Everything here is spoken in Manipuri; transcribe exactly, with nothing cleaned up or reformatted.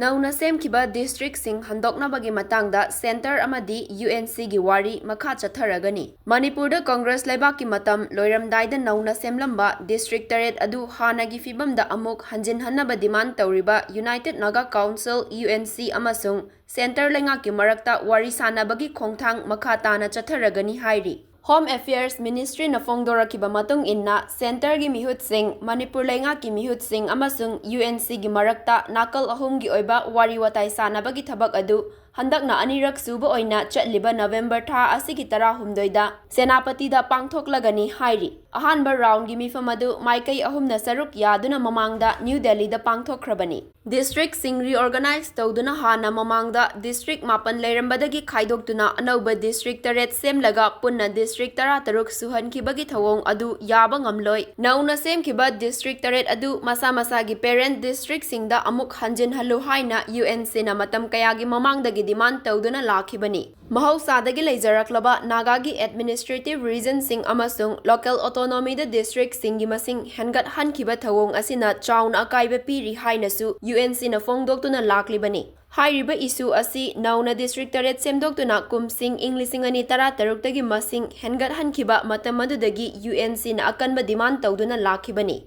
ꯅꯧꯅ ꯁꯦꯝꯈꯤꯕ districtꯁꯤꯡ ꯍꯟꯗꯣꯛꯅꯕꯒꯤ ꯃꯇꯥꯡꯗ centre ꯑꯃꯗꯤ UNCꯒꯤ ꯋꯥꯔꯤ ꯃꯈꯥ ꯆꯠꯊꯔꯒꯅꯤ꯫ ꯃꯅꯤꯄꯨꯔꯗ Congress ꯂꯩꯕꯥꯛꯀꯤ ꯃꯇꯝ ꯂꯣꯏꯔꯝꯗꯥꯏꯗ ꯅꯧꯅ ꯁꯦꯝꯂꯝꯕ district ꯇꯔꯦꯠ ꯑꯗꯨ ꯍꯥꯟꯅꯒꯤ ꯐꯤꯕꯝꯗ ꯑꯃꯨꯛ ꯍꯟꯖꯤꯟꯍꯟꯅꯕ demand ꯇꯧꯔꯤꯕ United Naga Council, UNC, ꯑꯃꯁꯨꯡ centre ꯂꯩꯉꯥꯛꯀꯤ ꯃꯔꯛꯇ ꯋꯥꯔꯤ ꯁꯥꯅꯕꯒꯤ ꯈꯣꯡꯊꯥꯡ ꯃꯈꯥ ꯇꯥꯅ ꯆꯠꯊꯔꯒꯅꯤ ꯍꯥꯏꯔꯤ꯫ Home Affairs Ministryꯅ ꯐꯣꯡꯗꯣꯔꯛꯈꯤꯕ ꯃꯇꯨꯡ ꯏꯟꯅ, centreꯒꯤ ꯃꯤꯍꯨꯠꯁꯤꯡ, ꯃꯅꯤꯄꯨꯔ ꯂꯩꯉꯥꯛꯀꯤ ꯃꯤꯍꯨꯠꯁꯤꯡ ꯑꯃꯁꯨꯡ UNCꯒꯤ ꯃꯔꯛꯇ ꯅꯥꯀꯜ ꯑꯍꯨꯝꯒꯤ ꯑꯣꯏꯕ ꯋꯥꯔꯤ ꯋꯥꯇꯥꯏ ꯁꯥꯅꯕꯒꯤ ꯊꯕꯛ ꯑꯗꯨ ꯍꯟꯗꯛꯅ ꯑꯅꯤꯔꯛ ꯁꯨꯕ ꯑꯣꯏꯅ ꯆꯠꯂꯤꯕ November ꯊꯥ ꯑꯁꯤꯒꯤ ꯇꯔꯥꯍꯨꯝꯗꯣꯏꯗ ꯁꯦꯅꯥꯄꯇꯤꯗ ꯄꯥꯡꯊꯣꯛꯂꯒꯅꯤ ꯍꯥꯏꯔꯤ꯫ ꯑꯍꯥꯟꯕ roundꯒꯤ ꯃꯤꯐꯝ ꯑꯗꯨ ꯃꯥꯏꯀꯩ ꯑꯍꯨꯝꯅ ꯁꯔꯨꯛ ꯌꯥꯗꯨꯅ ꯃꯃꯥꯡꯗ New Delhiꯗ ꯄꯥꯡꯊꯣꯛꯈ꯭ꯔꯕꯅꯤ꯫ Districtꯁꯤꯡ reorganize ꯇꯧꯗꯨꯅ ꯍꯥꯟꯅ ꯃꯃꯥꯡꯗ district ꯃꯥꯄꯟ ꯂꯩꯔꯝꯕꯗꯒꯤ ꯈꯥꯏꯗꯣꯛꯇꯨꯅ ꯑꯅꯧꯕ district ꯇꯔꯦꯠ ꯁꯦꯝꯂꯒ ꯄꯨꯟꯅ district ꯇꯔꯥꯇꯔꯨꯛ ꯁꯨꯍꯟꯈꯤꯕꯒꯤ ꯊꯧꯑꯣꯡ ꯑꯗꯨ ꯌꯥꯕ ꯉꯝꯂꯣꯏ꯫ ꯅꯧꯅ ꯁꯦꯝꯈꯤꯕ district ꯇꯔꯦꯠ ꯑꯗꯨ ꯃꯁꯥ ꯃꯁꯥꯒꯤ parent districtꯁꯤꯡꯗ ꯑꯃꯨꯛ ꯍꯟꯖꯤꯟꯍꯜꯂꯨ ꯍꯥꯏꯅ UNCꯅ ꯃꯇꯝ ꯀꯌꯥꯒꯤ ꯃꯃꯥꯡꯗꯒꯤ demand ꯇꯧꯗꯨꯅ ꯂꯥꯛꯈꯤꯕꯅꯤ꯫ ꯃꯍꯧꯁꯥꯗꯒꯤ ꯂꯩꯖꯔꯛꯂꯕ ꯅꯥꯒꯥꯒꯤ administrative regionꯁꯤꯡ ꯑꯃꯁꯨꯡ local autonomyꯗ districtꯁꯤꯡꯒꯤ ꯃꯁꯤꯡ ꯍꯦꯟꯒꯠꯍꯟꯈꯤꯕ ꯊꯧꯑꯣꯡ ꯑꯁꯤꯅ ꯆꯥꯎꯅ ꯑꯀꯥꯏꯕ ꯄꯤꯔꯤ ꯍꯥꯏꯅꯁꯨ UNCꯅ ꯐꯣꯡꯗꯣꯛꯇꯨꯅ ꯂꯥꯛꯂꯤꯕꯅꯤ꯫ ꯍꯥꯏꯔꯤꯕ issue ꯑꯁꯤ ꯅꯧꯅ district ꯇꯔꯦꯠ ꯁꯦꯝꯗꯣꯛꯇꯨꯅ ꯀꯨꯝꯁꯤꯡ ꯏꯪ ꯂꯤꯁꯤꯡ ꯑꯅꯤ ꯇꯔꯥꯇꯔꯨꯛꯇꯒꯤ ꯃꯁꯤꯡ ꯍꯦꯟꯒꯠꯍꯟꯈꯤꯕ ꯃꯇꯝ ꯑꯗꯨꯗꯒꯤ UNCꯅ ꯑꯀꯟꯕ demand ꯇꯧꯗꯨꯅ ꯂꯥꯛꯈꯤꯕꯅꯤ꯫